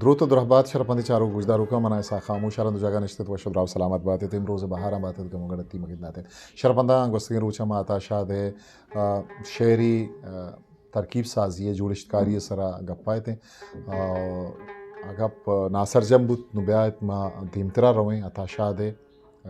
دروت و درہبات شرپندیں چاروک گوشداروکاں، من اسحاق خاموش، ہر ہند و جاگہ نشتت وش و دراہ و سلامت باتت، امروز بہاراں باتت گوں گڑتی مگند داتت۔ شرپنداں گوستگیں روچاں ما عطا شاد ءِ، آ، شعری، آ، ترکیب سازی ءِ، جوڑشتکاری ءِ سرا گپ ءَ اتیں۔ آ، آ گپ ناسرجم بوت، نوں بیا ات ما دیمترا رویں، عطا شاد ءِ، آ،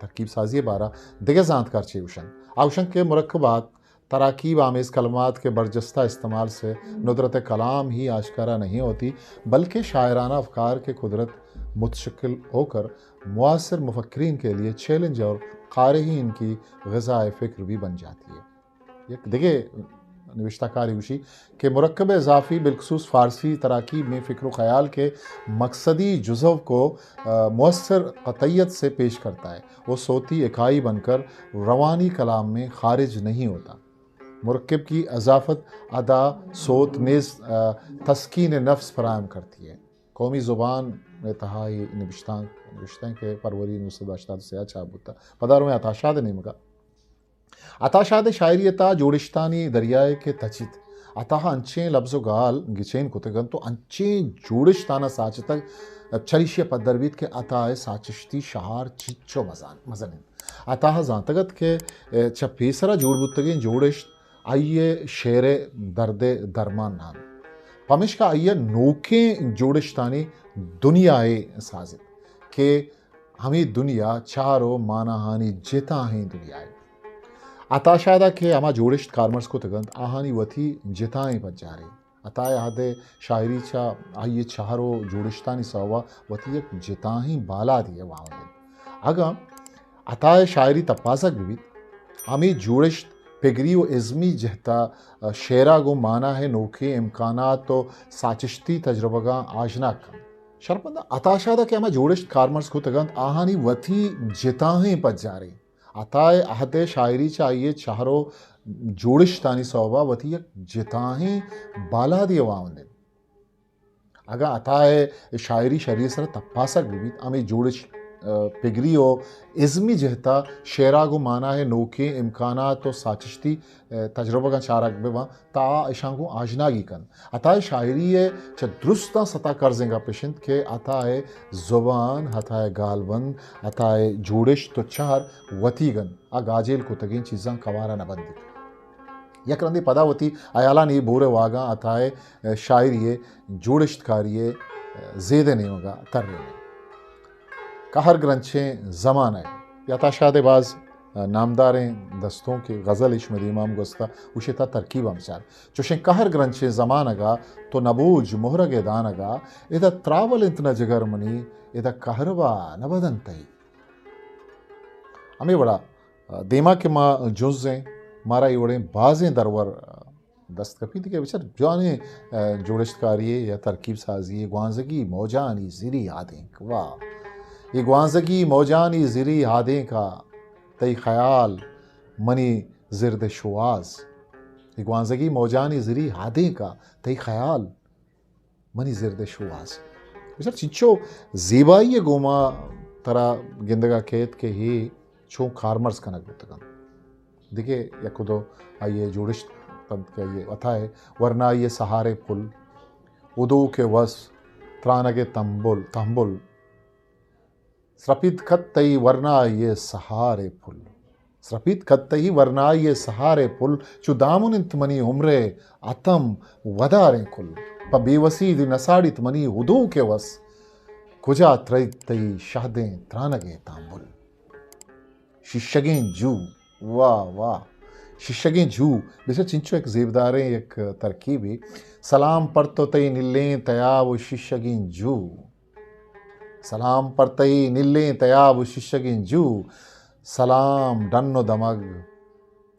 ترکیب سازی ءِ بارہ دگہ زانتکار چے گوشنت؟ آ گوشنت کہ مرکبات، تراکیب آمیز کلمات کے برجستہ استعمال سے ندرت کلام ہی آشکارا نہیں ہوتی، بلکہ شاعرانہ افکار کے قدرت متشکل ہو کر معاصر مفکرین کے لیے چیلنج اور قارئین کی غذائے فکر بھی بن جاتی ہے۔ یک دگہ نوشتہ کارے گوشی کہ مرکب اضافی بالخصوص فارسی تراکیب میں فکر و خیال کے مقصدی جزو کو، آ، مؤثر قطعیت سے پیش کرتا ہے۔ وہ صوتی اکائی بن کر روانی کلام میں خارج نہیں ہوتا۔ مرکب کی اضافت ادا صوت نیز، آ، تسکین نفس فراہم کرتی ہے۔ قومی زبان ءِ تہا اے نبشتانک نوشتہ کہ فروری نو سد ہشتاد و سے ءَ چاپ بوتا۔ پدا رویں عطا شاد ءِ نیمگا۔ عطا شاد ءِ شاعری ءِ تہا جوڑشتانی دریائے کہ تچیت۔ عطا ءَ انچیں لبز و گال گچین کتگ انت و انچیں جوڑشت آناں ساچتگ، چریشی ءَ پدر بیت کہ عطا ءِ ساچشتی شہار چنچو مزان، مزن انت۔ عطا ءَ زانتگ ات کہ چہ پیسرا جوڑ بوتگیں جوڑشت آئی ءِ شعر ءِ درد ءِ درمان نہ انت۔ پمیشکا آئی ءَ نوکیں جوڑشتانی دنیائے سازت کہ ہمے دنیا چار و ماناہانی جتاہیں دنیائے۔ عطا شاد ءَ کہ ہما جوڑشت کارمرز کتگ انت، آہانی وتی جتائیں پجارے۔ عطا ءِ عہد ءِ شاعری چہ آئی ءِ چہر و جوڑشتانی سوب ءَ وتی یک جتاہیں بالادے ءِ واہند انت۔ اگاں عطا ءِ شاعری تپاسگ بہ بیت، ہمے جوڑشت پگری و ازمی جہت ءَ شعر ءَ گوں مانا ءِ نوکیں امکانات و ساچشتی تجربگاں آژناگ کنت۔ شرپنداں عطا شاد ءَ کہ ہما جوڑشت کارمرز کتگ انت، آہانی وتی جتاہیں پجارے۔ عطا ءِ عہد ءِ شاعری چہ آئی ءِ چہر و جوڑشتانی سوب ءَ وتی یک جتاہیں بالادے ءِ واہند انت۔ اگاں عطا ءِ شاعری شری ءِ سرا تپاسگ بہ بیت، ہمے جوڑشت، آ، پگری و ازمی جہت ءَ شعر ءَ گوں مانا ءِ نوکیں امکانات و ساچشتی، آ، تجربگاں چارگ بہ باں، تا آ اشاں گوں آژناگی کنت۔ عطا ءِ شاعری ءِ چہ درستاں ستا کرزیں گپ اش انت کہ عطا ءِ زبان، عطا ءِ گالبند، عطا ءِ جوڑشت و چہر وتیگ انت، آ گاجیل کتگیں چیزاں کوار ءَ نہ بندیت۔ یک رندے پدا وتی ہیالانی بور ءِ واگاں عطا ءِ شاعری ءِ جوڑشتکاری ءِ زید ءِ نیمگ ءَ ترینیں۔ قہر گرنچیں زمانگ، عطا شاد ءِ باز نامداریں دستونکے، غزل اش مئے دیما ہم گوستہ، اوشی ءِ تہا ترکیب ہم چار۔ چوشیں قہر گرنچیں زمانگ ءَ تو نبوج مہرگ ءِ دانگ ءَ، ادا تراول انت نہ جگر منی، ادا کہربا نہ بدن تئی۔ ہمے وڑا دیما کہ ما جنزیں، مارا اے وڑیں بازیں درور دست کپیت کہ بچار جوانیں، آ، جوڑشتکاری یا ترکیب سازی، گوانزگی موجانی زری آدینک۔ واہ! اے گوانزگی موجانی زری آدینکا تئی خیال منی زرد شواز۔ اے گوانزگی موجانی زری آدینکا تئی خیال منی زرد شواز۔ بچار چنچو زیبائی ءِ گوما ترا گندگا کیت کہ اے چون کارمرز کنگ بوتگ انت۔ دگہ یک و دو آئی ءِ جوڑشت بنت کہ آئی ءِ عطا ءِ ورنائی ءِ سہارے پل، ادوک ءِ وس، ترانگ ءِ تمبل، تمبل، سرپد کت تئی ورنائی ءِ سہارے پل۔ سرپد کت تئی ورنائی ءِ سہارے پل، چو دامن انت منی عمر ءِ اتم وداریں کل۔ پہ بے وسی دی نساڑیت منی ادوک ءِ وس، کجا ترئیت تئی شہدیں ترانگ ءِ تامبل۔ شیشگیں جو، واہ واہ، شیشگیں جو، بچار چنچو یک زیبداریں یک ترکیبے۔ سلام پر تو تئی نلیں تیاب و شیشگیں جو۔ سلام پر تئی نلیں تیاب و شیشگیں جو، سلام ڈن و دمگ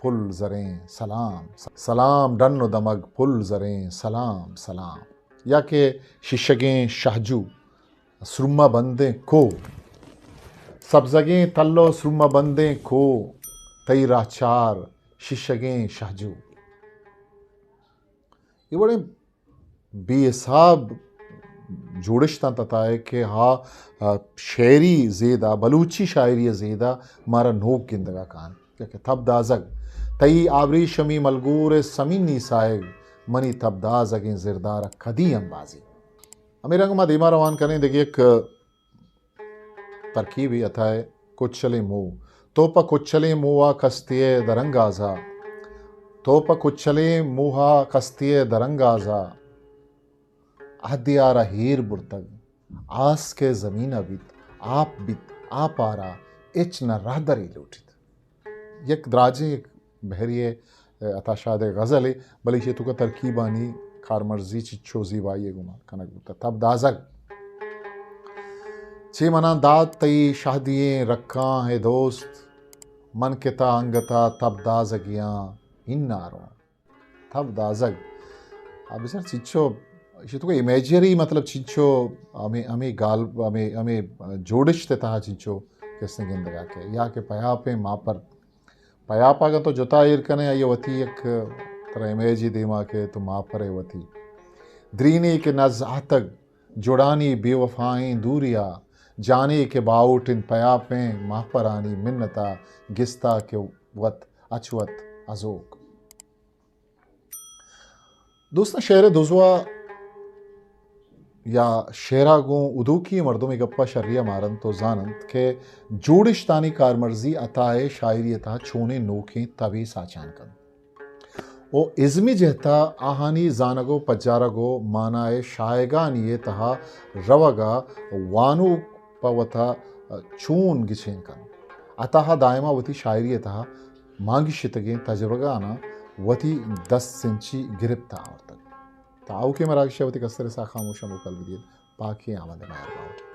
پل زریں سلام، سلام ڈن و دمگ پل زریں سلام، سلام۔ یا کہ شیشگیں شہجو، سرمہ بندیں کوہ، سبزگیں تل و سرمہ بندیں کوہ، تئی راہچار شیشگیں شہجو۔ اے وڑیں بے حساب جوڑشت انت عطا ءِ کہ ہا، آ، شعری زیدا، بلوچی شاعری ءِ زیدا مارا نوک گندگا کاینت۔ کہ تب دازگ، تئی آبریشمی ملگور ءِ سمینی ساہگ، منی تب دازگیں زردار ءَ کدی امبازی۔ ہمے رنگ ما دیما روان کنیں دگہ یک ترکیبے عطا ءِ کچلیں موہ۔ تو پہ کچلیں موہ ءَ کستی ءِ درنگازا، تو پہ کچلیں موہ ءَ کستی ءِ درنگازا، عہدے ءَ را ہیر برتگ، آس کہ زمین ءَ بیت، آپ بیت، آپ ءَ را ہچ نہ راہدری لوٹیت۔ یک دراجیں، یک بحری ءِ عطا شاد ءِ غزلے، بلے ایشی ءِ توکا ترکیبانی کارمرزی چنچو زیبائی ءَ گوما کنگ بوتگ۔ تب دازگ۔ چے مناں دات تئی شہدی ئیں رکاں اے دوست، من کہ تہ انگت ءَ تب دازگیاں ہناروں۔ تب دازگ۔ آ بچار چنچو، ایشی توکا امیجری، مطلب چنچو ہمے، ہمے گال، ہمے، ہمے جوڑشت ءِ تہا چنچو کسے گندگ ءَ کئے۔ یا کہ پیاپیں ماپر، پیاپ اگاں تو جتا ایر کنئے، آئی ءَ وتی یک ترا امیجے دیما کئیت، تو ماپرئے وتی۔ درینی کہ نز آتگ جڑانی بے وفائیں دوریا، جانے کہ باہوٹ انت پیاپیں ماپرانی منتا، گستا کہ وت اچ وت ازوک۔ دوستاں، شعر ءِ دزوا یا شعر ءَ گوں ادوکی مردم اے گپ ءَ شری ءَ مارنت و زاننت کہ جوڑشتانی کارمرزی عطا ءِ شاعری ءِ تہا چونیں نوکیں تبے ساچان کنت و ازمی جہت ءَ آہانی زانگ و پجارگ و مانا ءِ شاہگانی ءِ تہا روگ ءَ وانوک پہ وت ءَ چون گچین کنت۔ عطا ءَ دائم ءَ وتی شاعری ءِ تہا مانگیشتگیں تجربگاناں وتی دست سنچی گرپت ءَ آورتگ۔ تا آؤکیں مراگش ءَ وتی کستر ءِ ساہ خاموشاں موکل بدیت۔ پاکیں آمد ءِ مہربان۔